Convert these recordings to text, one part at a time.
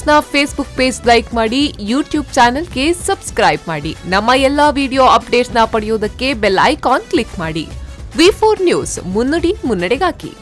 News ನ Facebook page like ಮಾಡಿ, YouTube ಚಾನೆಲ್ಗೆ ಸಬ್ಸ್ಕ್ರೈಬ್ ಮಾಡಿ. ನಮ್ಮ ಎಲ್ಲಾ ವಿಡಿಯೋ ಅಪ್ಡೇಟ್ಸ್ ನ ಪಡೆಯುವುದಕ್ಕೆ bell icon click ಮಾಡಿ. V four news, ಮುನ್ನುಡಿ ಮುನ್ನಡೆಗಾಗಿ.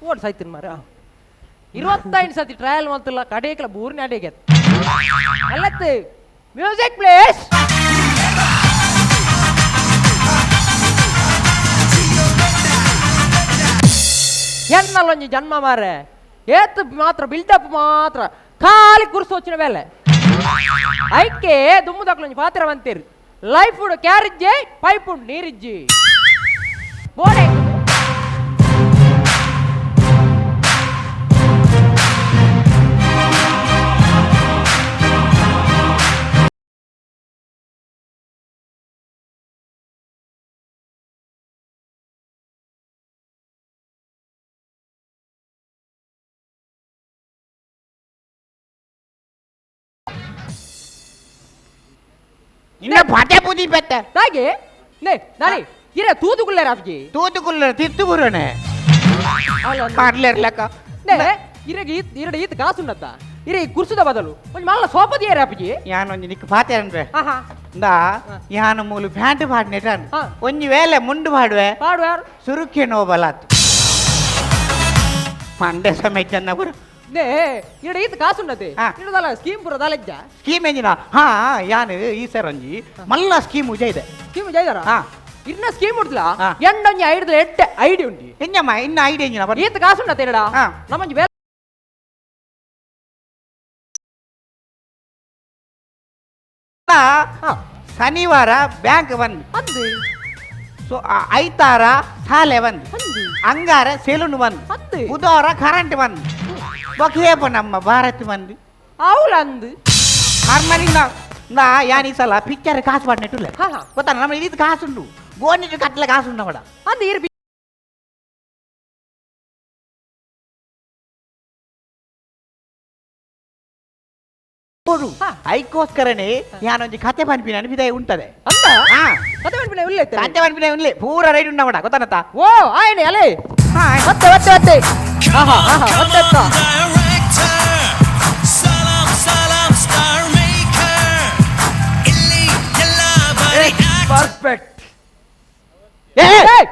ಓಡ್ ಸಾಯ್ತೀನಿ ಮಾರ. 25 ಸತಿ ಟ್ರಯಲ್ ಮಾಡ್ತಿಲ್ಲ, ಕಡೆಯಕ್ಲ ಬೂರ್ನ ಅಡಿಗೆ ಅಲ್ಲತ್ತು. Music place. ಎನ್ನಲ್ಲೊಂಜಿ ಜನ್ಮ ಮಾರೆ, ಏತ್ ಮಾತ್ರ ಬಿಲ್ಡಪ್ ಮಾತ್ರ ಖಾಲಿ ಕುರ್ಸು వచ్చిన ಬೇಲೆ. ಐಕೆ ದುಮ್ಮದಕ್ಲೊಂಜಿ ಪಾತ್ರ ಬಂತೀರಿ. Life ಕ್ಯಾರಿಜ್ಜೆ pipe ನೀರಿಜ್ಜಿ ಬೋಡೆ. ನಿನ್ನ ಪಾಠ ಬೂದಿ ಬೆತ್ತ. ತಾಗೆ ನೇ ನಾನಿ ಇರ ತೂದುಗುಲ್ಲೆ ರಾಫ್ಜಿ. ತೂತುಕುಲ್ಲ ತಿತ್ತು ಬುರನೆ ಪಾಡ್ಲೇರ್ಲಕ್ಕ. ನೇ ಇರಗ ಈತ್ ಇರಡ ಈತ್ ಕಾಸುನ್ನತ್ತ ಇರ ಈ ಕುರ್ಸುದ ಬದಲು ಒಂಜಿ ಮಲ್ಲ ಸೋಪದಿಯ ರಾಫ್ಜಿ. ಯಾನೊಂಜಿ ನಿಕ್ ಪಾತೆ ಅನ್ಬೆ. ಆಹಾ. ಇಂದಾ, ಯಾನ ಮೂಲು ಪ್ಯಾಂಟ್ ಪಾಡ್ನೆಟಾನ್. ಒಂಜಿ ವೇಳೆ ಮುಂಡು ಪಾಡುವೆ. ಪಾಡುವಾರು. ಸುರುಕ್ಕೆ ನೋಬಲಾತ್ ಮಂಡೆ ಸಮೇತ ಪುರ. ನೇ ಇರಡ ಈತ್ ಕಾಸುನ್ನತೆ. ಇರದಲ್ಲ ಸ್ಕೀಮ್ ಪುರ ದಾಲೆಜ್ಜ. ಸ್ಕೀಮ್ ಎಂಜಿನ? ಹಾ, ಯಾನ್ ಈ ಸರ್ ಒಂಜಿ ಮಲ್ಲ ಸ್ಕೀಮ್ ಉಜ ಇದೆ. ಸ್ಕೀಮ್ ಜೈದಾರ. ಇರ್ನ ಸ್ಕೀಮ್ ಉಡ್ಲ. ಎಂಡೊಂಜಿ ಐಡ್ದ ಎಡ್ಡೆ ಐಡಿ ಉಂಡಿ. ಎಂಜಮ್ಮ, ಇನ್ನ ಐಡಿಯಾ ಎಂಜಿನ ಬರ್ರಿ. ಈತ್ ಕಾಸುನ್ನತೆ ಇರಡ. ನಮ್ಮಂಜಿ ಬೇಲೆ ಶನಿವಾರ ಬ್ಯಾಂಕ್ ಬಂದ್. ಅಂದು. ಸೊ ಐತಾರ ಶಾಲೆ ಬಂದ್. ಅಂದು. ಅಂಗಾರ ಸೆಲೂನ್ ಬಂದ್. ಅಂದು. ಬುಧವಾರ ಕರೆಂಟ್ ಬಂದ್. ಬೊಕೇಪ ನಮ್ಮ ಭಾರತ್ ಬಂದ್. అవులంದು. ಮರ್ಮನಿಂದ ನಾ ಯಾನ್ ಈ ಸಲ ಪಿಕ್ಚರ್ ಕಾಸು ಪಾಡ್ನೆಟ್ಟುಲ್ಲ. ಹಾ, ಹಾ. ಗೊತ್ತಾ, ನಮ್ಮ ಇದು ಕಾಸುಂಡು, ಗೋಣಿಟ್ಟು ಕಟ್ಲೆ ಕಾಸುಂಡು ಅವಡ. ಅಂದು ಇರ್ ಐಕೋಸ್ಕರನೇ ಯಾನೊಂಜಿ ಕತೆ ಪನ್ಪಿನ ಬಿದಾಯ ಉಂಟದೆ. ಅಂದ. ಹಾ. ಕತೆ ಪನ್ಪಿನ ಉಲ್ಲೆ. ಕತೆ ಪನ್ಪಿನ ಉಲ್ಲೆ, ಪೂರ ರೈಡ್ ಉಂಡ ಅವಡ, ಗೊತ್ತಾನತ್ತ? ಓ ಆಯನೆ ಅಲೆ. ಮತ್ತೆ ಮತ್ತೆ ಮತ್ತೆ ಆಹಾ ಆಹಾ ಮತ್ತೆ ಅತ್ತ. Director, Salam Salam Star Maker, ಇಲ್ಲಿ ಎಲ್ಲ ಬರೀ act. Perfect. ಏ. ಏಯ್!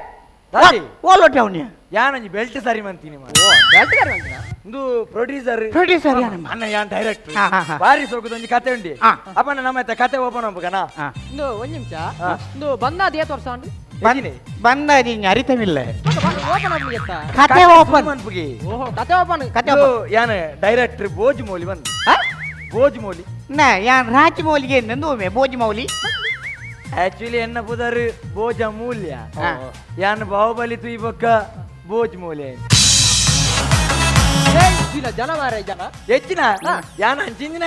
ದಾದಿ. ಓಲೋಟೆ ಅವನಿಯ. ಯಾನೊಂಜಿ ಬೆಲ್ಟ್ ಸರಿ ಮಂತೀನಿ. ಓ ಬೆಲ್ಟ್ ಗಾರ ಮಂತಿನ. ಇಂದು ಪ್ರೊಡ್ಯೂಸರ್. ಪ್ರೊಡ್ಯೂಸರ್ ಯಾನಮ್ಮ. ಅಣ್ಣ, ಯಾನ್ ಡೈರೆಕ್ಟರ್. ಹಾ, ಹಾ, ಹಾ. ಬಾರಿ ಸೋಕುದೊಂಜಿ ಕತೆ ಉಂಡಿ. ಅಪ್ಪನ ನಮ್ಮ ಕತೆ ಓಪನ್ ಅಪ್ಪಗನ. ಇಂದು ಒಂದ್ ನಿಮಿಷ, ಇಂದು ಬಂದಾದ ಏತ್ ವರ್ಷ ಉಂಡು? ಬಂದ ಅರಿತಮಿಲ್ಲ. ಓಪನ್ ಆಗ್ಲಿತ್ತ. ಕತೆ ಓಪನ್. ಮನ್ಪುಗೆ. ಓಹೋ, ಕತೆ ಓಪನ್. ಕತೆ ಓಪನ್. ಯಾನ್ ಡೈರೆಕ್ಟರ್ ಬೋಜ್ ಮೌಲಿ ಬಂದು. ಬೋಜ್ ಮೌಲಿ. ನಾ ಯಾನ್ ರಾಜಮೌಲಿಗೆ ನಂದು ಬೋಜ್ ಮೌಲಿ. ಆಕ್ಚುಲಿ ಎನ್ನ ಪುದರ್ ಬೋಜ ಮೂಲ್ಯ. ಯಾನ್ ಬಾಹುಬಲಿ ತುಯಿ ಬೊಕ್ಕ ಬೋಜ್ ಮೌಲ್ಯ. ಇಲ್ಲ ಜನ ಮಾರ ಜನ. ಹೆಚ್ಚಿನ ಯಾನ್ ಅಂಚಿಂದಿನ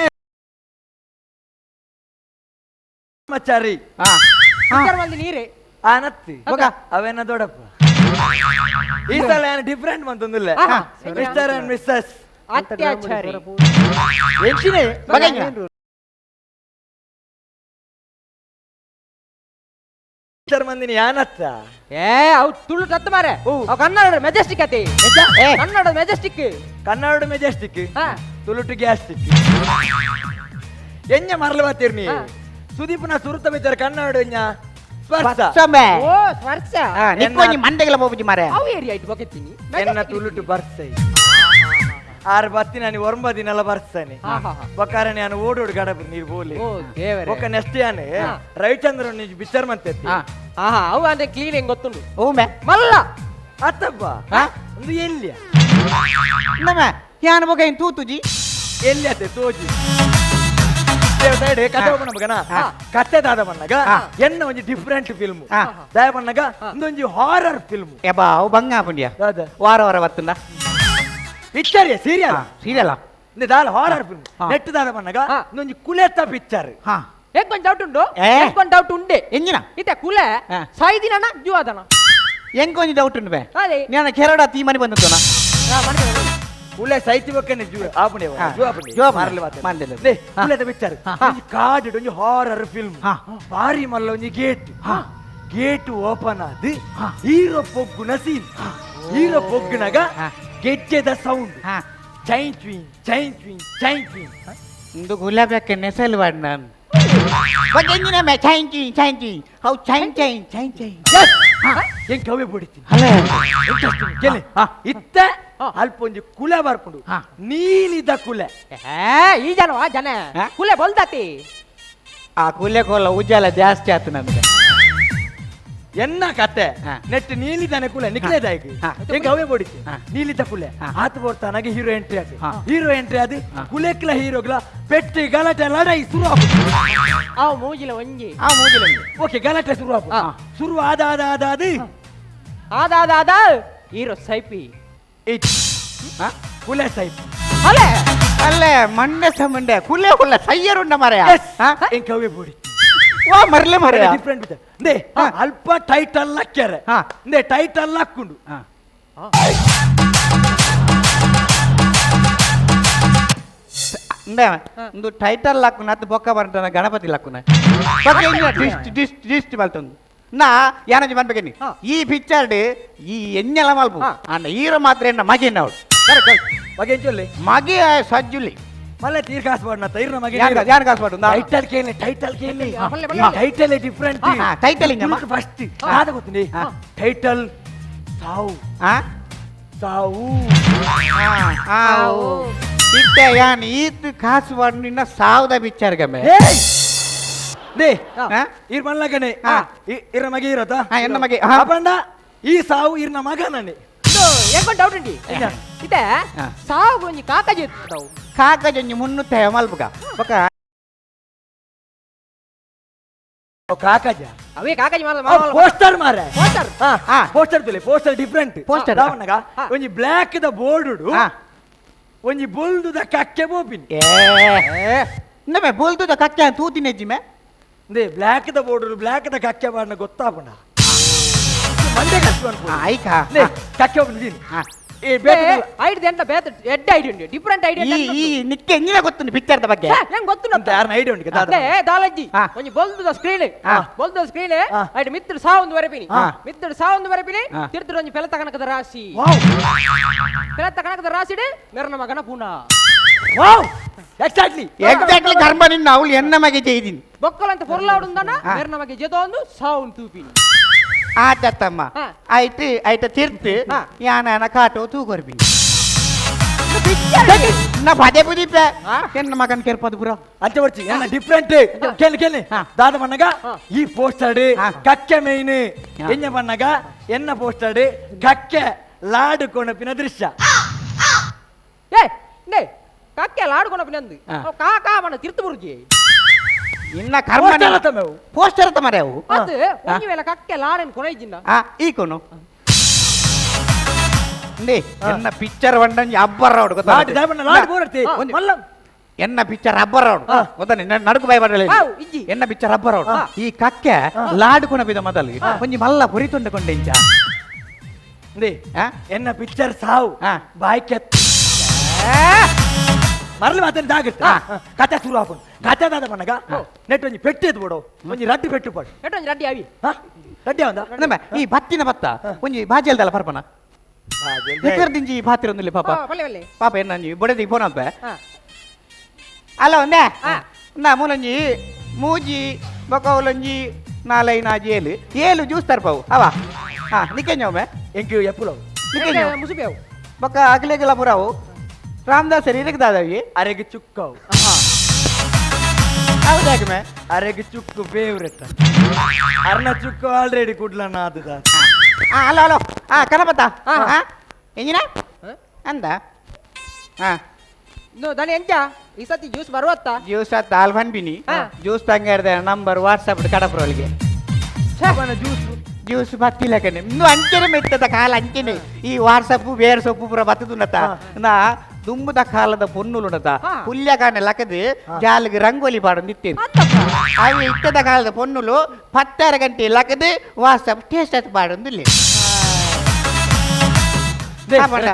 ಮಚ್ಚಾರಿ. ಪಿಕ್ಚರ್ ಮಂದಿ ನೀರೇ. ಆನತ್ತಿ ಅವೇನ ದೊಡಪ್ಪ. ಈ ಸಲ ಏನು ಡಿಫ್ರೆಂಟ್ ಬಂತಂದಿಲ್ಲ. Mister and missus ಅತ್ಯಾಚಾರಿ. ಎಂಚಿನೇ. ಮಿಸ್ಟರ್ ಮಂದಿನಿ ಯಾನತ್ತ. ಏ, ಅವು ತುಳು ತತ್ತ ಮಾರೆ. ಅವು ಕನ್ನಡ ಮೆಜೆಸ್ಟಿಕ್ ಅತಿ. ಕನ್ನಡ ಮೆಜೆಸ್ಟಿಕ್. ಕನ್ನಡ ಮೆಜೆಸ್ಟಿಕ್. ತುಳುಟು ಗ್ಯಾಸ್ಟಿಕ್ ಎಂಜ ಮರಲು ಬಾತಿರ್ನಿ. ಸುದೀಪ್ನ ಸುರುತ ಬಿದ್ದಾರೆ ಕನ್ನಡ ಎಂಜ ಸ್ಪರ್ಶ. ಓ ಸ್ಪರ್ಶ. ನಿಕ್ಕೊಂಜಿ ಮಂಡೆಗಳ ಬೋಬುಜಿ ಮಾರೆ. ಅವು ಏರಿಯಾ ಇಟ್ಟು ಬೊಕೆತ್ತೀನಿ. ಎನ್ನ ತುಳುಟು ಬರ್ಸೈ ಆರು ಬತ್ತಿ ನಾನು ಒರಂಬ ದಿನಲ ಬರ್ಸಾನೆ. ಹಾ, ಹಾ. ಬಕ್ಕಾರ ನಾನು ಓಡೋಡು ಗಡಬ ನೀರು ಬೋಲಿ. ಓ ದೇವರೇ. ಬೊಕ್ಕ ನೆಕ್ಸ್ಟ್ ಯಾನೆ ರವಿಚಂದ್ರನ್ ನಿಜ ಪಿಕ್ಚರ್ ಮಂತೆ. ಆಹಾ, ಅವು ಅಂದ್ರೆ ಕ್ಲೀನ್ ಹೆಂಗ್ ಗೊತ್ತುಂಡು. ಓಮೆ. ಮಲ್ಲ. ಅತ್ತಬ್ಬ ಒಂದು ಎಲ್ಲಿಯ. ನಮ್ಮ ಯಾನ್ ಬೊಕ ಏನ್ ತೂತುಜಿ. ಎಲ್ಲಿ ಅತ್ತೆ ತೋಜಿ ಸೈಡ್ ಕತೆ ಓಪನ್ ಮಗನ. ಕತೆ ದಾದ ಬಣ್ಣಗ ಎನ್ನ ಒಂಜಿ ಡಿಫ್ರೆಂಟ್ ಫಿಲ್ಮ್ ದಾಯ ಬಣ್ಣಗ ಒಂದೊಂಜಿ ಹಾರರ್ ಫಿಲ್ಮ್. ಎಬಾ, ಅವು ಬಂಗ ಪುಂಡಿಯ. ದಾದ? ವಾರ ವಾರ ಬತ್ತುಂಡ. Picture serial. Serial. ದಾಲ horror film net ದಾದ ಬಣ್ಣಗ ಒಂದೊಂಜಿ ಕುಲೆತ್ತ ಪಿಕ್ಚರ್. ಎಕ್ ಒಂದ್ ಡೌಟ್ ಉಂಡು. ಏ. ಎಕ್ ಒಂದ್ ಡೌಟ್ ಉಂಡೆ. ಎಂಜಿನ? ಇತ್ತೆ ಕುಲೆ ಸಾಯ್ದಿನ ಜೀವಾದನ. ಎಂಕ್ ಒಂಜಿ ಡೌಟ್ ಉಂಡು ಬೇ. ಅದೇ. ನಾನು ಕೆರಡ ತೀಮನಿ ಬಂದದ್ದು. ಉಳ್ಳೆ ಸೈತಿ ಬೊಕ್ಕನೆ ಜೂ ಆಪುಣೆ. ಜೂ ಆಪುಣೆ. ಜೂ ಆಪುಣೆ. ಮಾರ್ಲೆ ಮಾತೆ. ಮಾರ್ಲೆ. ಲೇ, ಉಳ್ಳೆದ ಪಿಕ್ಚರ್ ಒಂಜಿ ಕಾಡ್ ಒಂಜಿ ಹಾರರ್ ಫಿಲ್ಮ್. ಬಾರಿ ಮಲ್ಲ ಒಂಜಿ gate. Gate open ಆದ್ ಹೀರೋ ಪೊಗ್ಗುನ ಸೀನ್. ಹೀರೋ ಪೊಗ್ಗುನಗ ಗೆಜ್ಜೆದ ಸೌಂಡ್. ಚೈನ್ ಚ್ವಿನ್ ಚೈನ್ ಚ್ವಿನ್ ಚೈನ್ ಚ್ವಿನ್. ಇಂದು ಗುಲಾಬಕ್ಕೆ ನೆಸಲು ವಾಡ್ ನಾನು ಎಂಜಿನ ಮೇ chain chain chain chain how chain chain chain chain. ಎಂಕ್ ಕವೆ ಪೊಡಿತೀನಿ. ಅಲ್ಲ. ಇಂಟ್ರೆಸ್ಟಿಂಗ್ ಕೇಳಿ. ಇತ್ತ ಅಲ್ಪ ಒಂಜಿ ಕುಲೆ ಬರ್ಪುಂಡು. ನೀಲಿದ ಕುಲೆ. ಈ ಜನವಾ ಜನ ಕುಲೆ ಬಲ್ದಾತಿ. ಆ ಕುಲೆ ಕೋಲ ಉಜ್ಜಾಲ ಜಾಸ್ತಿ ಆತು ನಮ್ಗೆ. ಎನ್ನ ಕತೆ ನೆಟ್ ನೀಲಿದನೆ ಕುಲೆ ನಿಕ್ಲೇದಾಯ್ಕ ಎಂಕ್ ಅವೇ ಪೊಡಿತಿ. ನೀಲಿದ ಕುಲೆ ಆತ ಬೋರ್ತಾನಾಗ ಹೀರೋ ಎಂಟ್ರಿ ಆತು. ಹೀರೋ ಎಂಟ್ರಿ ಅದು ಕುಲೆಕ್ಲ ಹೀರೋಗ್ಲ ಪೆಟ್ಟಿ ಗಲಾಟೆ ಲಡಾಯಿ ಶುರು ಆಪುಂಡು. ಆ ಮೂಜಿಲ ಒಂಜಿ. ಆ ಮೂಜಿಲ ಒಂಜಿ. ಓಕೆ, ಗಲಾಟೆ ಶುರು ಆಪುಂಡು. ಶುರು ಆದ ಆದ ಆದ ಅದು ಆದ ಆದ ಆದ ಹೀರೋ ಸೈಪಿ. ಕುಲೆ ಸೈಪಿ. ಅಲೆ ಅಲ್ಲೇ ಮಂಡೆ ಸಮಂಡೆ ಕುಲೆ ಕುಲ್ಲ ಸೈಯರುಂಡ ಮರೆಯ. ಎಂಕ್ ಅವೇ ಪೊಡಿ. ವಾ ಮರ್ಲೆ ಮರೆಯ. ಡಿಫ್ರೆಂಟ್ ಬಿಟ್ಟ ನೇ ಅಲ್ಪ ಟೈಟಲ್ ಲಕ್ಕೆರೆ. ನೇ ಟೈಟಲ್ ಲಕ್ಕುಂಡು. ಇಂದು ಟೈಟಲ್ ಲಕ್ಕುನ ಅದು ಬೊಕ್ಕ ಬಂಟನ ಗಣಪತಿ ಲಕ್ಕುನ ಡಿಸ್ಟ್ ಡಿಸ್ಟ್ ಡಿಸ್ಟ್ ಮಲ್ತೊಂದು ನಾ ಯಾನಂಜಿ ಮನ್ಬೇಕೇನಿ ಈ ಪಿಕ್ಚರ್ ಈ ಎಣ್ಣೆಲ ಮಲ್ಪು ಅಂಡ ಹೀರೋ ಮಾತ್ರ ಎನ್ನ ಮಗೆ ಅವಳು. ಮಗೆ ಎಂಚೊಲ್ಲೆ? ಮಗೆ ಸಜ್ಜುಲಿ. ಮಲ್ಲ ತೀರ್ ಕಾಸು ಪಾಡ್ನ ತೈರ್ನ ಮಗೆ. ಯಾನ್ ಕಾಸು ಪಾಡು? ಟೈಟಲ್ ಕೇಳಿ ಟೈಟಲ್ ಕೇಳಿ. Title different. Title ಇಂಜಮ್ಮ first ಆದ ಗೊತ್ತಿನಿ ಟೈಟಲ್ ಸಾವು. ಸಾವು. ಇತ್ತೆ ಯಾನ್ ಈತ್ ಕಾಸು ಪಾಡು ನಿನ್ನ ಸಾವುದ ಪಿಕ್ಚರ್ ಗಮೆ. ನೇ ಇರ್ ಮಲ್ಲಗನೆ ಇರ ಮಗೆ ಇರತ್ತ ಎನ್ನ ಮಗೆ ಅಪಂಡ ಈ ಸಾವು ಇರ್ನ ಮಗ ನಾನೆ. ಏಕೋ ಡೌಟ್ ಉಂಟಿ ಇತ್ತೆ ಸಾವು ಒಂಜಿ ಕಾಕಜಿ ಇತ್ತದವು. ಕಾಕಜಿ ಒಂಜಿ ಮುನ್ನೂತ್ತ ಮಲ್ಪುಗ ಬೊಕ ಕಾಕಜ ಅವೇ ಕಾಕಜಿ ಮಾಲ ಪೋಸ್ಟರ್ ಮಾರೆ. ಪೋಸ್ಟರ್. ಪೋಸ್ಟರ್ ತುಲೆ poster different. Poster ದಾವನಗ ಒಂಜಿ black the board ಒಂಜಿ ಬೊಲ್ದುದ ಕಕ್ಕೆ ಬೋಪಿನಿ. ನಮೆ ಬೊಲ್ದುದ ಕಕ್ಕೆ ತೂತಿನೆಜ್ಜಿ May. They black the board black the ಕಕ್ಕೆ ಬಾಡ್ನ ಗೊತ್ತಾಪುಂಡ ಮಂಡೆ ಕಷ್ಟ ಅನ್ಪು. ಆಯ್ಕಾ ನೇ ಕಕ್ಕೆ ಒಬ್ಬನ ಈ ಬೇತೆ ಐಡ್ ಎಂತ ಬೇತೆ ಎಡ್ಡೆ ಐಡಿಯಾ ಉಂಟು ಡಿಫರೆಂಟ್ ಐಡಿಯಾ. ಈ ನಿಕ್ಕೆ ಎಂಜಿನ ಗೊತ್ತುಂಟು ಪಿಕ್ಚರ್ the ಬಗ್ಗೆ? ನಂಗೆ ಗೊತ್ತುಂಟು ಅಂತ ಯಾರನ್ನ ಐಡಿಯಾ ಉಂಟು ದಾದ. ಅದೇ ದಾಲಜ್ಜಿ ಒಂಜಿ ಬೊಲ್ದುದ ಸ್ಕ್ರೀನ್ ಬೊಲ್ದುದ ಸ್ಕ್ರೀನ್ ಐಡ್ ಮಿತ್ರ ಸಾವೊಂದು ವರೆಪಿನಿ ಮಿತ್ರ ಸಾವೊಂದು ವರೆಪಿನಿ ತಿರ್ತುಡು ಒಂಜಿ ಪೆಲತ ಕನಕದ ರಾಶಿ. ವಾವ್. ಪೆಲತ ಕನಕದ ರಾಶಿಡ್ ಮೆರನ ಮಗನ ಪುನಾ. Wow, exactly exactly ಕರ್ಮ ನಿನ್ನ ಅವಳು ಎನ್ನ ಮಗೆ ചെയ്ದಿನಿ ಬೊಕ್ಕಲಂತ ಪೊರ್ಲಾಡುಂದನ ಮೆರನ ಮಗೆ ಜೆತೊಂದು ಸಾವೊಂದು ತೂಪಿನಿ. ಆತತ್ತಮ್ಮ ಆಯ್ತು ಆಯ್ತ ತಿರ್ತು ಯಾನ ಕಾಟೋ ತೂಗೊರ್ಬಿನಿ ನಾ ಪದೇ ಪುದೀಪೆ ಎನ್ನ ಮಗನ್ ಕೆರ್ಪದು ಪುರ ಅಂಚ ಬರ್ಚಿ ಎನ್ನ ಡಿಫರೆಂಟ್ ಕೇಳಿ ಕೇಳಿ ದಾದ ಬಣ್ಣಗ ಈ ಪೋಸ್ಟರ್ ಕಕ್ಕೆ ಮೇಯ್ನ್ ಎನ್ನ ಬಣ್ಣಗ ಎನ್ನ ಪೋಸ್ಟರ್ ಕಕ್ಕೆ ಲಾಡು ಕೊಣಪಿನ ದೃಶ್ಯ. ಏ ನೇ ಕಕ್ಕೆ ಲಾಡು ಕೊಣಪಿನ ಅಂದು ಕಾಕಾ ಬಣ್ಣ ತಿರ್ತು ಬುರ್ಜಿ ಇನ್ನ ಕರ್ಮ ಪೋಸ್ಟರ್ ತಮರೆ ಅವು ಅದು ಒಂಜಿ ವೇಳೆ ಕಕ್ಕೆ ಲಾಡನ್ ಕೊನೈಜಿನ ಈ ಕೊನು ಎನ್ನ ಪಿಕ್ಚರ್ వంಡಂಜಿ ಅಬ್ಬರ ಅವಡು ಗೊತ್ತಾ? ಎನ್ನ ಪಿಕ್ಚರ್ ಅಬ್ಬರ ಅವಡು ಗೊತ್ತಾ? ನಡುಕು ಭಯ ಪಡಲಿ. ಎನ್ನ ಪಿಕ್ಚರ್ ಅಬ್ಬರ ಅವಡು ಈ ಕಕ್ಕೆ ಲಾಡು ಕೊನಪಿದ ಮೊದಲು ಒಂಜಿ ಮಲ್ಲ ಪುರಿ ತುಂಡು ಕೊಂಡೆಂಚ. ಎನ್ನ ಪಿಕ್ಚರ್ ಸಾವು ಬಾಯ್ಕೆ ಮರಳಿ ಮಾತನ್ನ ಜಾಗ್ರತೆ ಕತೆ ಶುರು ಹಾಕೊಂಡು ಕತೆ ದಾದ ಮನಗ ನೆಟ್ ಒಂಜಿ ಪೆಟ್ಟು ಎದ್ದು ಬಿಡು ಒಂಜಿ ರಡ್ಡಿ ಪೆಟ್ಟು ಪಾಡು ನೆಟ್ ಒಂಜಿ ರಡ್ಡಿ ಅವಿ ರಡ್ಡಿ ಅವಂದ ನಮ್ಮ ಈ ಬತ್ತಿನ ಬತ್ತ ಒಂಜಿ ಬಾಜೆಲ್ದಲ್ಲ ಪರ್ಪನ ದಿಂಜಿ ಬಾತಿರೊಂದಿಲ್ಲ ಪಾಪ ಪಾಪ ಏನ ಬೊಡೆದಿ ಫೋನ್ ಅಪ್ಪ ಅಲ್ಲ ಒಂದೇ ನಾ ಮೂಲಂಜಿ ಮೂಜಿ ಬೊಕೌಲಂಜಿ ನಾಲೈ ನಾಜಿ ಏಲು ಏಲು ಜ್ಯೂಸ್ ತರ್ಪವು ಅವ ಹಾ ನಿಕ್ಕೆಂಜೊಮ್ಮೆ ಎಂಕು ಎಪ್ಪುಲವು ನಿಕ್ಕೆಂಜ ಮುಸುಬೇವು ಬೊಕ್ಕ ಅಗಲೆಗಲ ಪುರಾವು ರಾಮದಾಸ್ ಇರಕ್ಕೆ ದಾದಾವಿ ಅರೆಗೆ ಚುಕ್ಕವು ಹೌದಾಗಮೆ ಅರೆಗೆ ಚುಕ್ಕು ಫೇವ್ರೆಟ್ ಅರ್ನ ಚುಕ್ಕು ಆಲ್ರೆಡಿ ಕುಡ್ಲಣ್ಣ ಆದುದ ಹಲೋ ಹಲೋ ಹಾ ಕನಪತ್ತ ಹಾ ಎಂಜಿನ ಅಂದ ಹಾ ದಣಿ ಎಂಚ ಈ ಸತಿ ಜ್ಯೂಸ್ ಬರುವತ್ತ ಜ್ಯೂಸ್ ಅತ್ತ ಆಲ್ಫನ್ ಬಿನಿ ಜ್ಯೂಸ್ ತಂಗಾಡ್ದೆ ನಂಬರ್ ವಾಟ್ಸಪ್ ಕಡಪ್ರೊಳಗೆ ಜ್ಯೂಸ್ ಜ್ಯೂಸ್ ಬತ್ತಿಲ್ಲಕನೆ ಇನ್ನು ಅಂಚನೆ ಮೆತ್ತದ ಕಾಲ ಅಂಚನೆ ಈ ವಾಟ್ಸಪ್ ಬೇರೆ ಸೊಪ್ಪು ಪೂರ ಬತ್ತದುಂಡತ ನಾ ದುಂಬುದ ಕಾಲದ ಪೊನ್ನುಲುಂಡತ ಪುಲ್ಯಕಾನೆ ಲಕದು ಜಾಲಿಗೆ ರಂಗೋಲಿ ಪಾಡೊಂದು ಇತ್ತೇನು ಅವು ಇತ್ತದ ಕಾಲದ ಪೊನ್ನುಲು 10 ಗಂಟೆ ಲಕದು ವಾಟ್ಸಪ್ ಟೇಸ್ಟ್ ಪಾಡೊಂದು ಇಲ್ಲಿ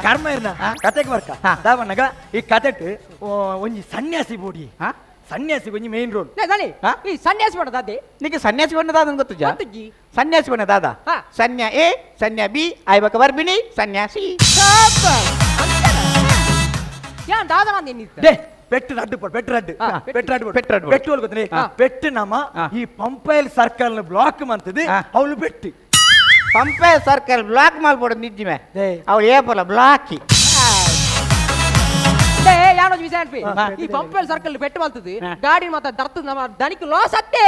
ಕರ್ಮ ಇರ್ನ ಕತೆಗೆ ಬರ್ಕ ದಾವಣ್ಣಗ ಈ ಕತೆಟ್ ಒಂಜಿ ಸನ್ಯಾಸಿ ಬೋಡಿ ಸನ್ಯಾಸಿ ಒಂಜಿ ಮೇನ್ ರೋಲ್ ಈ ಸನ್ಯಾಸಿ ಬಣ್ಣ ದಾದೆ ನಿಕ್ಕೆ ಸನ್ಯಾಸಿ ಬಣ್ಣ ದಾದ ಗೊತ್ತು ಜಾ ಸನ್ಯಾಸಿ ಬಣ್ಣ ದಾದ ಸನ್ಯಾ ಎ ಸನ್ಯಾ ಬಿ ಆಯ್ಬಕ ಬರ್ಬಿನಿ ಸನ್ಯಾಸಿ ಯಾನ್ ದಾದ ಡೇ ಪೆಟ್ಟು ರಡ್ಡು ಪೆಟ್ಟು ರಡ್ಡು ಪೆಟ್ಟು ರಡ್ಡು ಪೆಟ್ಟು ರಡ್ಡು ಪೆಟ್ಟು ಗೊತ್ತೇ ಪೆಟ್ಟು ನಮ್ಮ ಈ ಪಂಪೈಲ್ ಸರ್ಕಲ್ ಬ್ಲಾಕ್ ಮಂತದೆ ಅವಳು ಪೆಟ್ಟು ಪಂಪೈಲ್ ಸರ್ಕಲ್ ಬ್ಲಾಕ್ ಮಾಲ್ಬೋಡು ನಿಜ್ಜಿಮೆ ಅವಳು ಏಪಲ್ಲ ಬ್ಲಾಕಿ ಈ ಪಂಪೈಲ್ ಸರ್ಕಲ್ ಪೆಟ್ಟು ಮಲ್ತದೆ ಗಾಡಿ ಮಾತ ದರ್ತದ ನಮ್ಮ ದನಿಕ್ ಲಾಸ್ ಅತ್ತೆ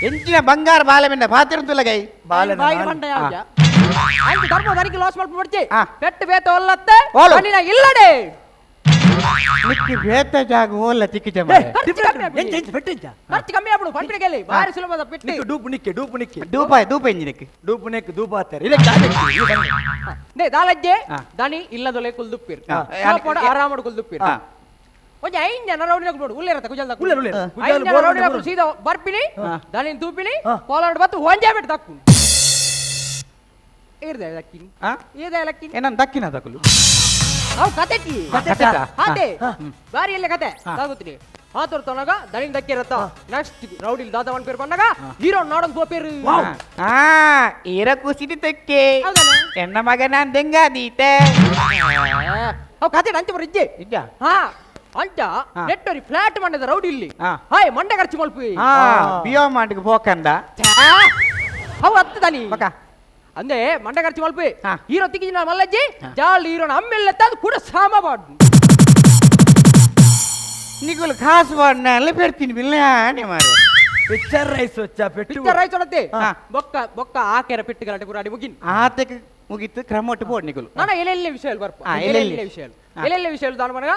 ಎಂಚಿನ ಬಂಗಾರ ಬಾಲೆ ಮಿನ್ನ ಪಾತಿರುತ್ತಲ್ಲ ಗೈ ಬಾಲೆ ಬಂಡ ಯಾವ ಅಂಚ ಧರ್ಮ ದನಿಕ್ ಲಾಸ್ ಮಲ್ಪ ಬಿಡ್ಚಿ ಪೆಟ್ಟು ಬೇತ ಒಲ್ಲತ್ತೆ ದನಿನ ಇಲ್ಲಡೆ ನಿಕ್ಕಿ ಬೇತ ಜಾಗ ಓಲ್ಲ ತಿಕ್ಕಿ ಜಮ ಖರ್ಚು ಕಮ್ಮಿ ಆಗ್ಬಿಡು ಪಂಪಿನ ಬಾರಿ ಸುಲಭದ ಪೆಟ್ಟು ಡೂಪು ನಿಕ್ಕೆ ಡೂಪು ನಿಕ್ಕೆ ಡೂಪ ಡೂಪ ಇಂಜಿನಕ್ಕೆ ಡೂಪು ನೆಕ್ ದೂಪ ಆತಾರೆ ಇಲ್ಲ ನೇ ದಾಲಜ್ಜೆ ದನಿ ಇಲ್ಲದೊಲೆ ಕುಲ್ದುಪ್ಪಿರ್ ಆರಾಮಡು ಕುಲ್ದುಪ್ಪಿರ್ ಒಂಜಿ ಐನ್ ಜನ ರೌಡಿನ ನೋಡು ಉಲ್ಲೇರತ್ತ ಕುಜಲ್ದ ಉಲ್ಲೇರ ಐನ್ ಜನ ರೌಡಿನ ಸೀದಾ ಬರ್ಪಿನಿ ದನಿನ್ ತೂಪಿನಿ ಕೋಲಾಡ್ ಬತ್ತು ಒಂಜೇ ಬಿಟ್ಟು ದಕ್ಕು ಇರ್ದೆ ಲಕ್ಕಿನಿ ಇರ್ದೆ ಲಕ್ಕಿನಿ ಏನನ್ ದಕ್ಕಿನ ದಕ್ಕಲು ಅವು ಕತೆಟಿ ಅದೇ ಬಾರಿ ಎಲ್ಲ ಕತೆ ಗೊತ್ತೀನಿ ಆತೋರ್ ತೊನಗ ದನಿನ್ ದಕ್ಕಿರತ್ತ ನೆಕ್ಸ್ಟ್ ರೌಡಿಲ್ ದಾದ ಒನ್ ಪೇರ್ ಬಂದಾಗ ಹೀರೋ ನಾಡೊಂದು ಪೋಪೇರು ಈರ ಕುಸಿದಿ ತಕ್ಕೆ ಎನ್ನ ಮಗ ನಾನ್ ದೆಂಗಾದೀತೆ ಅವು ಕತೆ ಅಂಚೆ ಬರ ಇಜ್ಜೆ ಇಜ್ಜ ಹಾ ಅಂಚ ನೆಟ್ಟರಿ ಫ್ಲಾಟ್ ಮಂಡದ ರೌಡಿ ಇಲ್ಲಿ ಹಾಯ್ ಮಂಡೆ ಖರ್ಚು ಮಲ್ಪಿ ಬಿಯೋ ಮಾಡಿಗೆ ಹೋಕಂದ ಅವು ಹತ್ತು ದನಿ ಅಂದೆ ಮಂಡೆ ಖರ್ಚು ಮಲ್ಪಿ ಹೀರೋ ತಿಕ್ಕಿನ ಮಲ್ಲಜ್ಜಿ ಜಾಲ್ ಹೀರೋನ ಅಮ್ಮೆಲ್ಲ ತಂದು ಕೂಡ ಸಾಮ ಬಾಡು ನಿಗುಲು ಕಾಸು ಬಾಡ್ನಲ್ಲ ಪೆಡ್ತೀನಿ ಬಿಲ್ಲಾನೆ ಮಾರೆ ಪಿಕ್ಚರ್ ರೈಸ್ ವಚ್ಚ ಪೆಟ್ಟು ಪಿಕ್ಚರ್ ರೈಸ್ ಒಡತ್ತೆ ಬೊಕ್ಕ ಬೊಕ್ಕ ಆಕೆರ ಪೆಟ್ಟು ಗಲಾಟೆ ಪೂರ ಅಡಿ ಮುಗಿನ್ ಆತಕ್ಕೆ ಮುಗಿತು ಕ್ರಮೊಟ್ಟು ಬೋಡ್ ನಿಗುಲು ನಾನು ಎಲ್ಲೆಲ್ಲಿ ವಿಷಯ ಬರ್ಪ ಎಲ್ಲೆಲ್ಲಿ ವಿಷಯ ಎಲ್ಲೆಲ್ಲಿ ವಿಷಯ ದಾನ ಮನಗ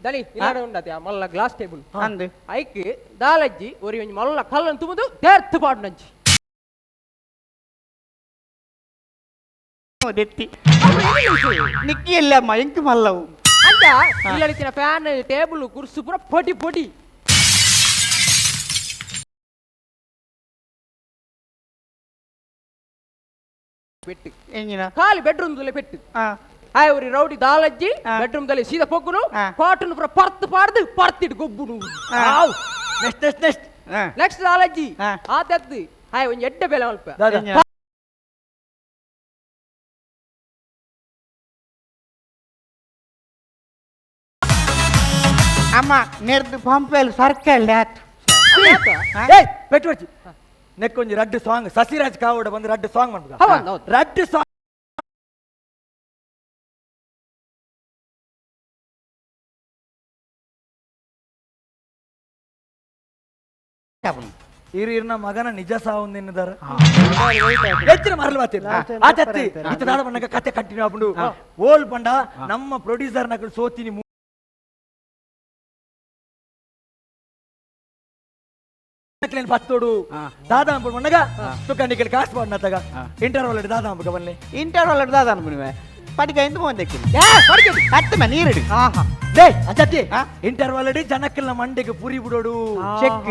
ದನಿ ಇಲ್ಲಾಡ ಉಂಡತೆ ಮಲ್ಲ ಗ್ಲಾಸ್ ಟೇಬಲ್ ಅಂದು ಐಕ್ ದಾಲಜ್ಜಿ ಒರಿ ಒಂಜಿ ಮಲ್ಲ ಕಲ್ಲನ್ ತುಮುದು ದೇರ್ತು ಪಾಡು ನಂಜಿ ದೆತ್ತಿ ನಿಕ್ಕಿ ಎಲ್ಲಮ್ಮ ಎಂಕ್ ಮಲ್ಲವು ಅಂಚ ಇಲ್ಲಡಿತಿನ ಫ್ಯಾನ್ ಟೇಬಲ್ ಕುರ್ಸು ಪೂರ ಪೊಡಿ ಪೊಡಿ ಪೆಟ್ಟು ಎಂಜಿನ ಖಾಲಿ ಬೆಡ್ರೂಮ್ ದಲ್ಲಿ ಪೆಟ್ಟು ಆಯ್ ಒರಿ ರೌಡಿ ದಾಲಜ್ಜಿ ಬೆಡ್ರೂಮ್ ದಲ್ಲಿ ಸೀದಾ ಪೊಗ್ಗುನು ಕಾಟನ್ ಪೂರ ಪರ್ತ್ ಪಾಡ್ದು ಪರ್ತಿಟ್ಟು ಗೊಬ್ಬುನು next next next next ದಾಲಜ್ಜಿ ಆತದ್ದು ಆಯ್ ಒಂಜಿ ಎಡ್ಡೆ ಬೆಲೆ ಮಲ್ಪ ಅಮ್ಮ ನೆರ್ದು ಪಂಪೆಲ್ ಸರ್ಕಲ್ ಆತು ಏಯ್ ಪೆಟ್ಟು ಬಚ್ಚಿ ನೆಕ್ಕೊಂಜಿ ರಡ್ಡು ಸಾಂಗ್ ಸಸಿರಾಜ್ ಕಾವಡ ಬಂದು ರಡ್ಡು ಸಾಂಗ್ ಮಾಡ್ಬೋದು ರಡ್ಡು ಸಾಂಗ್ ಇರು ಮಗನ ನಿಜ ಸಾವು ನಿನ್ನದಾರ ಹೆಚ್ಚಿನ ಮರಲು ಮಾತಿಲ್ಲ ಆತತ್ತಿ ಇತ್ತ ದಾದ ಬಣ್ಣಗ ಕತೆ ಕಂಟಿನ್ಯೂ ಆಪುಂಡು ಓಲ್ ಪಂಡ ನಮ್ಮ ಪ್ರೊಡ್ಯೂಸರ್ ನಕಲು ಸೋತಿನಿ ಪತ್ತೋಡು ದಾದಾ ಅಂಬುಡು ಮಣ್ಣಗ ತುಕ್ಕಂಡಿಕಲ್ ಕಾಸು ಪಾಡ್ನತ್ತಗ ಇಂಟರ್ವಲ್ ದಾದಾ ಅಂಬುಗ ಬನ್ನಿ ಇಂಟರ್ವಲ್ ದಾದಾ ಅನ್ಬುನುವೆ ಪಡಿಕ ಎಂದು ಬಂದಕ್ಕಿಲ್ಲ ಅತ್ತಮ ನೀರಿಡು ಡೇ ಅಜ್ಜತ್ತಿ ಇಂಟರ್ವಲ್ ಜನಕ್ಕೆಲ್ಲ ಮಂಡೆಗೆ ಪುರಿ ಬಿಡೋಡು ಚೆಕ್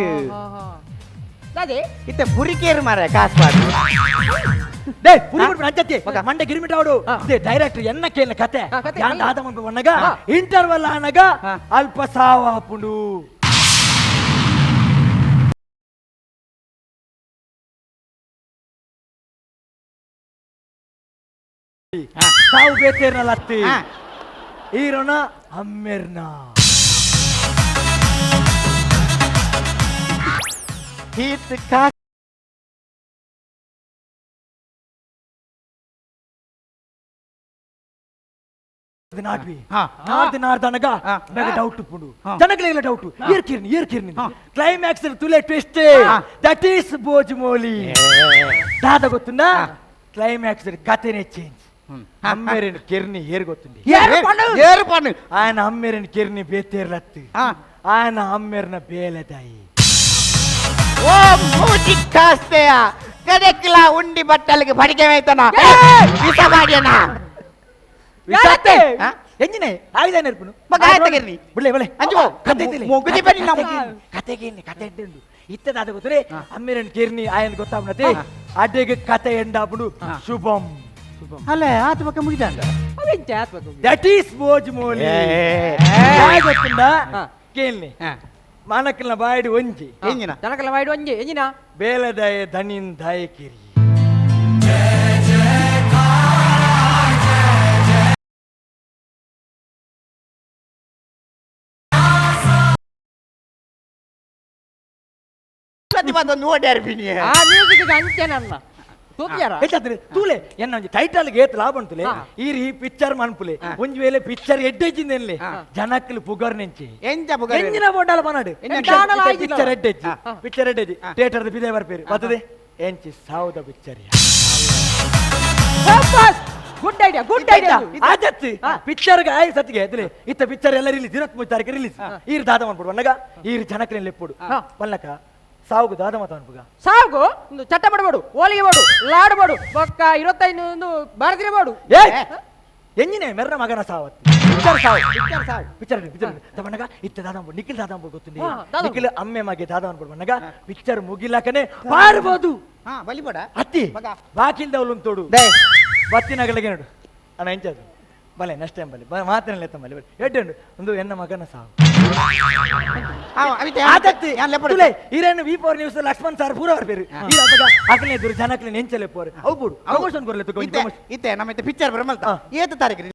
ಅದೇ ಇತ್ತ ಪುರಿಕೇರು ಮಾರ ಕಾಸು ಪಾಡು ಡೇ ಪುರಿ ಬಿಡ್ಬಿಡು ಅಜ್ಜತ್ತಿ ಮಂಡೆ ಗಿರಿಮಿಟ ಅವಡು ಡೈರೆಕ್ಟರ್ ಎನ್ನ ಕೇಳಿನ ಕತೆ ಯಾನ್ ದಾದಾ ಮಂಬ ಬಣ್ಣಗ ಇಂಟರ್ವಲ್ ಆನಗ ಅಲ್ಪ ಸಾವಾಪುಂಡು ಸಾವು ಬೇತೇರ್ನಲ್ಲ ಅತ್ತಿ ಈರೋಣ ಅಮ್ಮೆರ್ನ ಹೀತ್ ಕಾ ನಾಡ್ವಿ ನಾಡ್ದು ನಾಡ್ದನಗ ನನಗೆ ಡೌಟ್ ಉಪ್ಪುಂಡು ಜನಗಳಿಗೆ ಡೌಟ್ ಏರ್ಕಿರ್ನಿ ಏರ್ಕಿರ್ನಿ ಕ್ಲೈಮ್ಯಾಕ್ಸ್ ತುಲೆ twist that is ಬೋಜ್ಮೋಲಿ ದಾದ ಗೊತ್ತುಂಡ ಕ್ಲೈಮ್ಯಾಕ್ಸ್ ಕತೆನೇ ಚೇಂಜ್ ಅಮ್ಮೇರಿನ ಕಿರ್ನಿ ಏರ್ ಗೊತ್ತುಂಡಿ ಏರು ಪಣ್ಣು ఆయన అమ్మేరిని కిర్ని బేతేర్లత్తు ఆయన అమ్మేరిన ಬೇಲೆದಾಯಿ ಓ ಮೂಜಿ ಕಾಸ್ತೆಯ ಕದಕ್ಕಿಲ ಉಂಡಿ ಬಟ್ಟಲಿಗೆ ಬಡಿಗೆ ಮೇಯ್ತಾನ ವಿಷ ಬಾಡಿಯನ ಎಂಜಿನೇ ಆಗಿದೆ ನೆರ್ಪುನು ಮಗ ಆಯ್ತಗಿರ್ನಿ ಬಿಡ್ಲೆ ಬಿಡ್ಲೆ ಅಂಜು ಕತೆ ಇದ್ದಿಲ್ಲ. ಮುಗುದಿ ಬನ್ನಿ ನಾವು ಕತೆಗೆ ಕತೆ ಉಂಡು ಇತ್ತದಾದ ಗೊತ್ತರೆ ಅಮ್ಮೇರನ್ ಕಿರ್ನಿ ఆయన ಗೊತ್ತಾಗ್ನತೆ ಅಡ್ಡೆಗೆ ಕತೆ ಎಂಡಾಪುಡು ಶುಭಂ ಅಲ್ಲ ಆತ ಪಕ್ಕ ಮುಗಿದಾಂಡ ಅವೆಂಚ ಆತ್ಮಕ that is ಬೋಜ್ Molly ಗೊತ್ತುಂಡ ಕೇಳ್ನಿ ಮಾನಕ್ಕಲ್ನ ಬಾಯಿಡು ಒಂಜಿ ಎಂಜಿನ ಜನಕಲ ಬಾಯಿಡು ಒಂಜಿ ಎಂಜಿನ ಬೇಲದಾಯ ದನಿನ್ ದಾಯಕಿರಿ ನೋಡ್ಯಾರ ಬಿನಿ ಆ ಮ್ಯೂಸಿಕ್ ಅಂಚೆ ನನ್ನ ತೂತಿಯಾರ ಹೆಚ್ಚಾತ್ರಿ ತೂಲೆ ಎನ್ನ ಒಂಜಿ ಟೈಟಲ್ ಏತ್ ಲಾಭ ಉಂಟುಲೆ ಈ ರೀ ಪಿಕ್ಚರ್ ಮನ್ಪುಲೆ ಒಂಜಿ ವೇಳೆ ಪಿಕ್ಚರ್ ಎಡ್ಡೆಜ್ಜಿಂದ ಎನ್ಲೆ ಜನಕ್ಕಲು ಪುಗರ್ ನೆಂಚಿ ಎಂಚ ಪುಗರ್ ಎಂಜಿನ ಬೋಂಡಾಲ ಪನಾಡು ಪಿಕ್ಚರ್ ಎಡ್ಡೆಜ್ಜಿ ಪಿಕ್ಚರ್ ಎಡ್ಡೆಜ್ಜಿ ಥಿಯೇಟರ್ ಬಿದೆ ಬರ್ಪೇರು ಬರ್ತದೆ ಎಂಚಿ ಸಾವುದ picture good idea good idea ಆದತ್ತು picture ಆಯ್ ಸತ್ತಿಗೆ ಎದ್ಲೆ ಇತ್ತ ಪಿಕ್ಚರ್ ಎಲ್ಲ ರಿಲೀಸ್ 23 ತಾರೀಕು ರಿಲೀಸ್ ಈರ್ ದಾದ ಮನ್ಪುಡು ಅಣ್ಣಗ ಈರ್ ಜನಕ್ಲೇನ್ ಲೆಪ್ಪುಡು ಪಲ್ಲಕ ಸಾವುಗು ದಾದ ಮಾತ ಅನ್ಪುಗ ಸಾವುಗು ಒಂದು ಚಟ್ಟ ಬಡಬಡು ಓಲಿಗೆ ಬಾಡು ಲಾಡು ಬಾಡು ಬೊಕ್ಕ 25 ಒಂದು ಭಾರತೀಯ ಬಾಡು ಏ ಎಂಜಿನೇ ಮೆರ್ನ ಮಗನ ಸಾವತ್ತು ಪಿಕ್ಚರ್ ಸಾವು ಪಿಕ್ಚರ್ ಸಾವು ಪಿಕ್ಚರ್ ಪಿಕ್ಚರ್ ತಮ್ಮಣ್ಣಗ ಇತ್ತ ದಾದ ನಿಖಿಲ್ ದಾದ ಗೊತ್ತುಂಡಿ ನಿಖಿಲ್ ಅಮ್ಮೆ ಮಗೆ ದಾದ ಅನ್ಬಿಡು ಮಣ್ಣಗ ಪಿಕ್ಚರ್ ಮುಗಿಲಾಕನೆ ಪಾರ್ಬೋದು ಹಾ ಬಲಿ ಬೋಡ ಅತ್ತಿ ಬಾಕಿಲ್ದವಳು ತೋಡು ಬತ್ತಿನಗಲಿಗೆ ನೋಡು ಅಣ್ಣ ಎಂಚದು ಬಲೆ ನೆಕ್ಸ್ಟ್ ಟೈಮ್ ಬಲೆ ಮಾತಿನಲ್ಲಿ ಎತ್ತ ಬಲೆ ಎಡ್ಡೆ ಉಂಡು ಒಂದು ಎನ್ನ ಮಗನ ಸಾವು ಈರೇನು V four news Lakshman sir ಪೂರ ಬರ್ಬೇರು ಈ ಅಬ್ಬಗ ಅಕಲೆ ಎದುರು ಜನಕ್ಲೆ ನೆಂಚಲೆ ಪೋರು ಅವು ಬಿಡು ಪ್ರಮೋಷನ್ ಕೊರ್ಲೆ ಇತ್ತೆ ನಮ್ಮ ಪಿಕ್ಚರ್ ಬರಮಲ್ತ ಏತ ತಾರೀಕು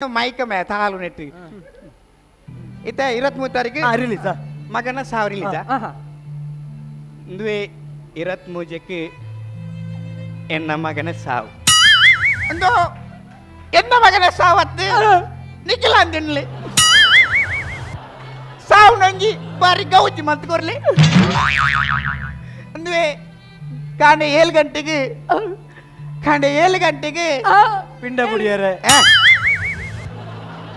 ಮೈಕ ಮೇ ತಾಳು ನೆಟ್ಟು ಇತ್ತೆ 23 ತಾರೀಕು ರಿಲೀಸ್ ಮಗನ ಸಾವು ರಿಲೀಸ್ ಇಂದುವೆ 23ಕ್ಕೆ ಎನ್ನ ಮಗನ ಸಾವು ಒಂದು ಎನ್ನ ಮಗನ ಸಾವತ್ತು ನಿಖಿಲ ಅಂದಿನ್ಲಿ ಸಾವು ನಂಗಿ ಬಾರಿ ಗೌಜಿ ಮಂತ್ ಕೊರ್ಲಿ ಅಂದುವೆ ಕಾಂಡೆ 7 ಗಂಟೆಗೆ ಕಾಂಡೆ 7 ಗಂಟೆಗೆ ಪಿಂಡ ಪುಡಿಯರೆ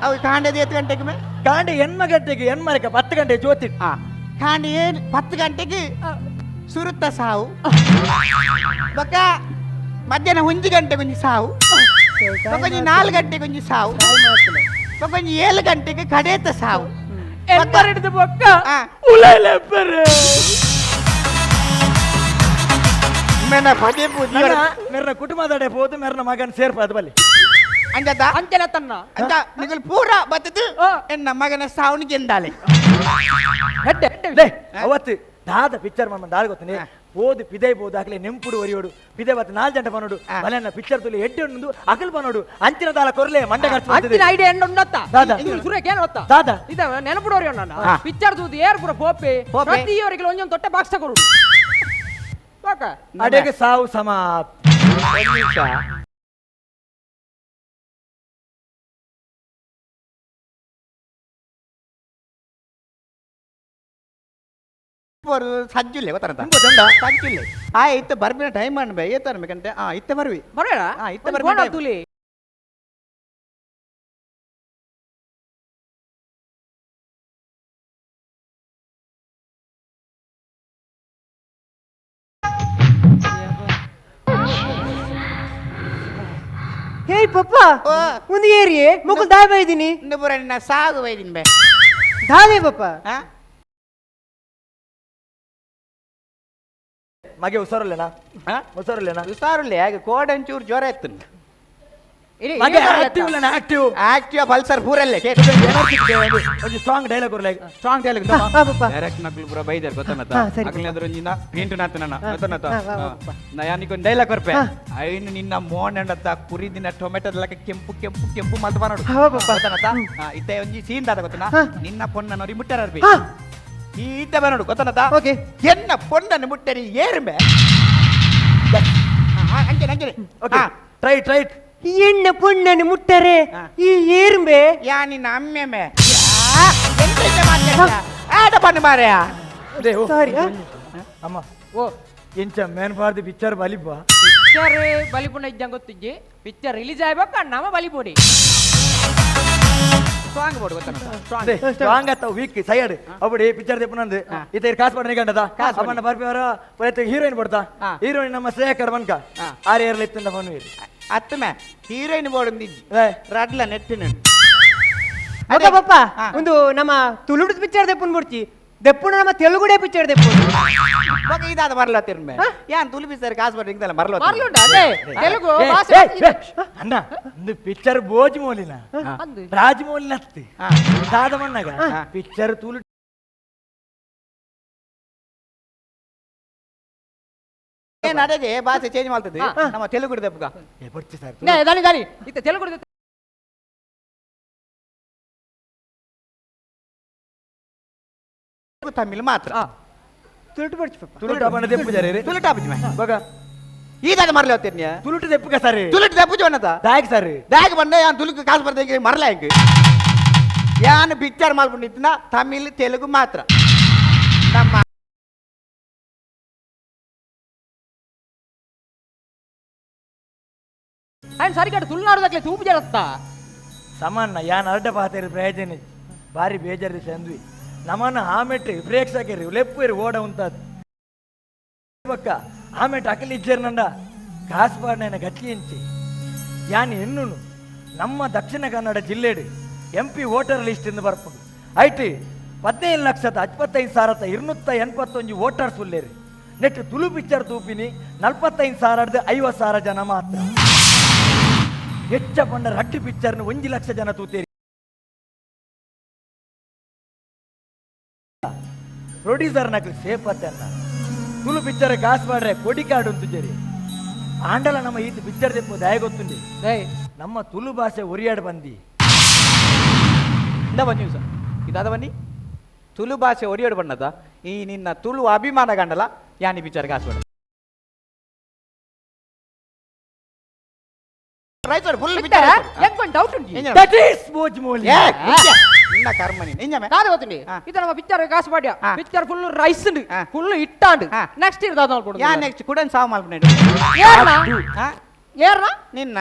ಅವು ಕಾಂಡೆದ 8 ಗಂಟೆಗೆ ಮೇ ಕಾಂಡೆ 8 ಗಂಟೆಗೆ ಎನ್ಮರಕ 10 ಗಂಟೆ ಜ್ಯೋತಿ ಕಾಂಡೆ 10 ಗಂಟೆಗೆ ಸುರುತ್ತ ಸಾವು ಬೊಕ್ಕ ಮಧ್ಯಾಹ್ನ 1 ಗಂಟೆಗೊಂಜಿ ಸಾವು ಬೊಕೊಂಜಿ 4 ಗಂಟೆಗೊಂಜಿ ಸಾವು ಬೊಕೊಂಜಿ 7 ಗಂಟೆಗೆ ಕಡೇತ ಸಾವು ಬೊಕ್ಕ ಮೆರ್ನ ಕುಟುಂಬದಡೆ ಪೋದು ಮೆರ್ನ ಮಗನ ಸೇರ್ಪಾದ ಬಲ್ಲಿ ಅಂಜದ ಅಂಚನೆ ತನ್ನ ಅಂಜ ನಿಗಲ್ ಪೂರ ಬತ್ತದು ಎನ್ನ ಮಗನ ಸಾವುನಿ ಗೆಂದಾಲೆ ಹೆಡ್ಡೆ ಹೆಡ್ಡೆ ಅವತ್ತು ದಾದ ಪಿಕ್ಚರ್ ಮಮ್ಮ ದಾದ ಗೊತ್ತನೆ ಪೋದು ಪಿದೈ ಬೋದು ಅಕಲೆ ನೆಂಪುಡು ಒರಿಯೋಡು ಪಿದೆ ಬತ್ತ 4 ಗಂಟೆ ಬನ್ನೋಡು ಬಲೆನ್ನ ಪಿಕ್ಚರ್ ತುಲಿ ಎಡ್ಡೆ ಉಂಡು ಅಕಲ್ ಬನ್ನೋಡು ಅಂಚಿನ ದಾಲ ಕೊರ್ಲೆ ಮಂಡೆ ಖರ್ಚು ಅಂಚಿನ ಐಡಿಯಾ ಎಂಡ ಉಂಡತ್ತ ದಾದ ಸುರೇಕ್ ಏನು ಗೊತ್ತಾ ದಾದ ಇದ ನೆನಪುಡೋರಿ ಅಣ್ಣ ಪಿಕ್ಚರ್ ತೂದು ಏರ್ ಪೂರ ಪೋಪೆ ಪ್ರತಿಯವರಿಗೆ ಒಂಜೊಂದು ತೊಟ್ಟೆ ಬಾಕ್ಸ್ ತಗೊಡು ಅಡೆಗೆ ಸಾವು ಸಮಾಪ್ತಿ ಸಜ್ಜುಲ್ಲೆ ಗೊತ್ತಂತ ಸಜ್ಜುಲ್ಲೆ ಆ ಇತ್ತ ಬರ್ಬಿನ ಟೈಮ್ ಅನ್ಬೆ ಏತ ಅನ್ಬೇಕಂತೆ ಆ ಇತ್ತ ಬರ್ವಿ ಬರಬೇಡ ಆ ಇತ್ತ ಬರ್ಬಿ ತುಲಿ ಹೇ ಪಪ್ಪ ಒಂದು ಏರಿಯೇ ಮುಕುಲ್ ದಾಯ ಬೈದಿನಿ ಪೂರ ನಿನ್ನ ಸಾಗು ಬೈದಿನಿ ಬೇ ದಾವೆ ಪಪ್ಪ ಮಗೆ ಹುಷಾರಿಲ್ಲೇನಾ ಹುಷಾರಿಲ್ಲೇನಾ ಹುಷಾರಿಲ್ಲ ಹಾಗೆ ಕೋಡಂಚೂರು ಜ್ವರ ಇತ್ತು ಮಗೆ ಆಕ್ಟಿವ್ ಇಲ್ಲ active active Pulsar ಪೂರಲ್ಲೇ ಒಂಜಿ ಸ್ಟ್ರಾಂಗ್ ಡೈಲಾಗ್ ಕೊರ್ಲೆ strong dialogue direct ನಕ್ಲು ಪೂರ ಬೈದಾರ ಗೊತ್ತನತ ಅಕಲ್ನ ಒಂಜಿನ ಪೇಂಟ್ ನಾತನ ಗೊತ್ತನತ ನಯಾನಿಕೊಂದು ಡೈಲಾಗ್ ಕೊರ್ಪೆ ಐನು ನಿನ್ನ ಮೋನಂಡತ್ತ ಕುರಿದಿನ ಟೊಮೆಟೊ ಕೆಂಪು ಕೆಂಪು ಕೆಂಪು ಮಲ್ತ ಬನ್ನೋಡು ಗೊತ್ತನತ ಇತ್ತೆ ಒಂಜಿ ಸೀನ್ ದಾದ ಗೊತ್ತನ ನಿನ್ನ ಪೊನ್ನ ನೋರಿ ಮುಟ್ಟರರ್ಬಿ ಈತ ಬನ್ನೋಡು ಗೊತ್ತನತ ಓಕೆ ಎನ್ನ ಪೊನ್ನನ್ನು ಮುಟ್ಟರಿ ಏರ್ಮೆ ಅಂಚನೆ ಅಂಚನೆ okay try try ಎಣ್ಣ ಪೊಣ್ಣನ್ನು ಮುಟ್ಟರೆ ಈ ಏರ್ಮೆ ಯಾ ನಿನ್ನ ಅಮ್ಮೆ ಮೇ ಆಟ ಪಣ್ಣು ಮಾರ್ಯಾ ಸಾರಿ ಅಮ್ಮ ಓ ಎಂಚ man for the picture ಬಲಿಬ್ಬ picture ಬಲಿಪುಂಡ ಇದ್ದಂಗೆ ಗೊತ್ತಿಜ್ಜಿ ಪಿಕ್ಚರ್ ರಿಲೀಸ್ ಆಗ್ಬೇಕು ನಮ್ಮ ಬಲಿಪುಡಿ ಸ್ಟ್ರಾಂಗ್ ಬೋರ್ಡ್ ಗೊತ್ತನ ಸ್ಟ್ರಾಂಗ್ ಆತ ವೀಕ್ ಸೈಡ್ ಅಬ್ಬಡಿ ಪಿಕ್ಚರ್ ದೆಪ್ಪನಂದು ಇತ ಕಾಸು ಪಡನೆ ಗಂಡದ ಅಮ್ಮನ ಬರ್ಪಿವರ ಪ್ರಯತ್ನ ಹೀರೋಯಿನ್ ಕೊಡ್ತಾ ಹೀರೋಯಿನ್ ನಮ್ಮ ಶ್ರೇಯಕರ್ ಬನ್ಕ ಆರ್ ಏರ್ಲಿ ಇತ್ತಿಂದ ಫೋನ್ ಅತ್ತಮೆ ಹೀರೋಯಿನ್ ಬೋರ್ಡ್ ಒಂದಿಜ್ಜಿ ರಡ್ಲ ನೆಟ್ಟಿನ ಓಕೆ ಪಪ್ಪ ಒಂದು ನಮ್ಮ ತುಳುಡು ಪಿಕ್ಚರ್ ದೆಪ್ಪನ್ ಬಿಡ್ಚಿ ದೆಪ್ಪುಣ ನಮ್ಮ ತೆಲುಗುಡೆ ಪಿಕ್ಚರ್ ದೆಪ್ಪುಡು. ಬೊಕ ಇದಾದ ಮರಲ ತಿರ್ಮೆ ಯಾನ್ ತುಳು ಪಿಕ್ಚರ್ ಕಾಸು ಬರ ಇಂದಲ್ಲ ಮರಲ ಮರ್ಲುಂಡ ಅದೇ ತೆಲುಗು ಭಾಷೆ. ಅಣ್ಣ ಇಂದು ಪಿಕ್ಚರ್ ಬೋಜಮೌಲಿನ ಅಂದು. ರಾಜಮೌಲಿನ ಅತ್ತಿ ದಾದ ಮಣ್ಣಗ ಪಿಕ್ಚರ್ ತುಳು ಏನ್ ಅದೇ ಭಾಷೆ ಚೇಂಜ್ ಮಾಡ್ತದೆ ನಮ್ಮ ತೆಲುಗು ದೆಪ್ಪುಗ. ಬಡ್ಚಿ ಸರ್. ನೇ, ದಾನಿ ದಾನಿ ಇತ್ತೆ ತೆಲುಗು. ತಮಿಳ್ ಮಾತ್ರ. ತುಳುಟು ಬಡ್ಚಿ ಪಪ್ಪ. ತುಳು ಬಣ್ಣ ದೆಪ್ಪು ಜರೆ. ತುಳು ಟಾಪ್ ಬಗ ಈದಾದ ಮರಲ ತಿರ್ನಿಯ ತುಳುಟು ದೆಪ್ಪುಗ ಸರ್. ತುಳುಟು ದೆಪ್ಪು ಜೋನದ ದಾಯಕ್ ಸರ್. ದಾಯಕ್ ಬಂದ ಯಾನ್ ತುಳುಕು ಕಾಸು ಬರ್ದ ಮರಲ ಹೆಂಗ್ ಯಾನ್ ಪಿಕ್ಚರ್ ಮಲ್ಪುಂಡಿತ್ತಿನ ತಮಿಳ್ ತೆಲುಗು ಮಾತ್ರ ನಮ್ಮ. ಅಂಡ್ ಸರಿಗಟ್ಟು ತುಳುನಾಡುದಕ್ಲೆ ತೂಪು ಜರತ್ತ. ಸಮಾನ ಯಾನ್ ಅರ್ಧ ಪಾತೇರಿ ಪ್ರಯೋಜನ ಇಜ್ಜಿ. ಬಾರಿ ಬೇಜಾರು ಚಂದ್ವಿ ನಮನ ಆಮೆಟ್ ಪ್ರೇಕ್ಷಕರು ಲೆಪ್ಪೇರು ಓಡ ಉಂತಾದ್ ಬಕ್ಕ ಆಮೆಟ್ ಅಕಲಿ ಇಜ್ಜೇರ್ನಂಡ ಕಾಸು ಪಾಡ್ನ ಗತಿ ಎಂಚಿ ಯಾನ್ ಎನ್ನುನು ನಮ್ಮ ದಕ್ಷಿಣ ಕನ್ನಡ ಜಿಲ್ಲೆಡು ಎಂ ಪಿ ವೋಟರ್ ಲಿಸ್ಟ್ ಇಂದ ಬರ್ಪುಂಡು ಐಟ್ 15,25,281 ವೋಟರ್ಸ್ ಉಲ್ಲೇರಿ ನೆಟ್ ತುಳು ಪಿಕ್ಚರ್ ತೂಪಿನಿ 45,000 50,000 ಜನ ಮಾತ್ರ. ಹೆಚ್ಚ ಪಂಡ ರಡ್ಡು ಪಿಕ್ಚರ್ನ 1 ಲಕ್ಷ ಜನ ತೂತೇರಿ. ಪ್ರೊಡ್ಯೂಸರ್ ನಕಲು ಸೇಫ್ ಅನ್ನ ತುಳು ಪಿಕ್ಚರ್ ಕಾಸು ಮಾಡ್ರೆ ಕೊಡಿ ಕಾರ್ಡ್ ಉಂಟು ಜರಿ ಆಂಡಲ ನಮ್ಮ ಈತ ಪಿಕ್ಚರ್ ದೆಪ್ಪು ದಯ ಗೊತ್ತುಂಡಿ ನಮ್ಮ ತುಳು ಭಾಷೆ ಒರಿಯಾಡ್ ಬಂದಿ. ಇಂದ ಬನ್ನಿ ಸರ್ ಇದಾದ ಬನ್ನಿ ತುಳು ಭಾಷೆ ಒರಿಯಾಡು ಬಣ್ಣದ ಈ ನಿನ್ನ ತುಳು ಅಭಿಮಾನ ಗಂಡಲ ಯಾನಿ ಪಿಕ್ಚರ್ ಕಾಸು ಮಾಡ ರೈಟ್ ಸರ್ ಫುಲ್ ಪಿಕ್ಚರ್. ಎಂಕೊಂದು ಡೌಟ್ ಉಂಟು. That is Bhojmouli. ನಿನ್ನ ಕರ್ಮ ನೀನು ಇಂಜಮೆ ದಾದ ಗೊತ್ತುಂಡಿ ಇದು ನಮ್ಮ ಪಿಕ್ಚರ್ ಕಾಸು ಪಾಡ್ಯ ಪಿಕ್ಚರ್ ಫುಲ್ ರೈಸ್ ಉಂಡು ಫುಲ್ ಇಟ್ಟಾಂಡು ನೆಕ್ಸ್ಟ್ ಇರ್ ದಾದ ಮಲ್ಪೊಡು. ಯಾ ನೆಕ್ಸ್ಟ್ ಕುಡನ್ ಸಾವು ಮಲ್ಪುನೇಡು. ಏರ್ನ ಏರ್ನ ನಿನ್ನ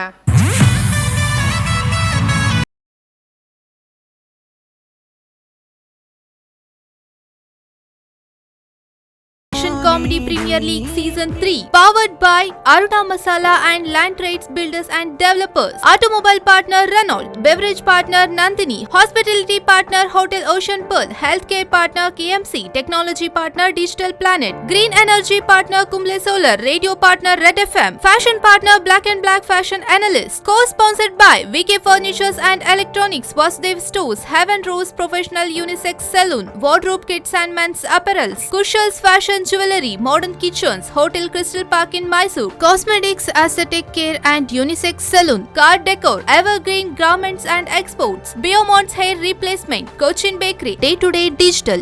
Action Comedy Premier League Season 3, powered by Aruna Masala and Land Trades Builders and Developers, Automobile Partner Renault, Beverage Partner Nandini, Hospitality Partner Hotel Ocean Pearl, Healthcare Partner KMC, Technology Partner Digital Planet, Green Energy Partner Kumble Solar, Radio Partner Red FM, Fashion Partner Black and Black Fashion Analyst, Co-sponsored by VK Furnitures and Electronics, Vasudev Stores, Heaven Rose Professional Unisex Saloon, Wardrobe Kits and Men's Apparels, Kushal's Fashion Jewelry, Modern Kitchens, Hotel Crystal Park in Mysore, Cosmetics, Aesthetic Care and Unisex Saloon, Car Decor, Evergreen Garments and Exports, Biomont's Hair Replacement, Cochin Bakery, Day to Day Digital.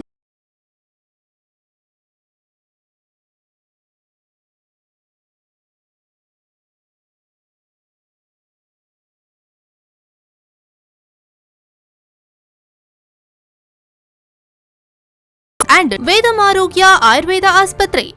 And Vedam Arogya Ayurveda Aspatre.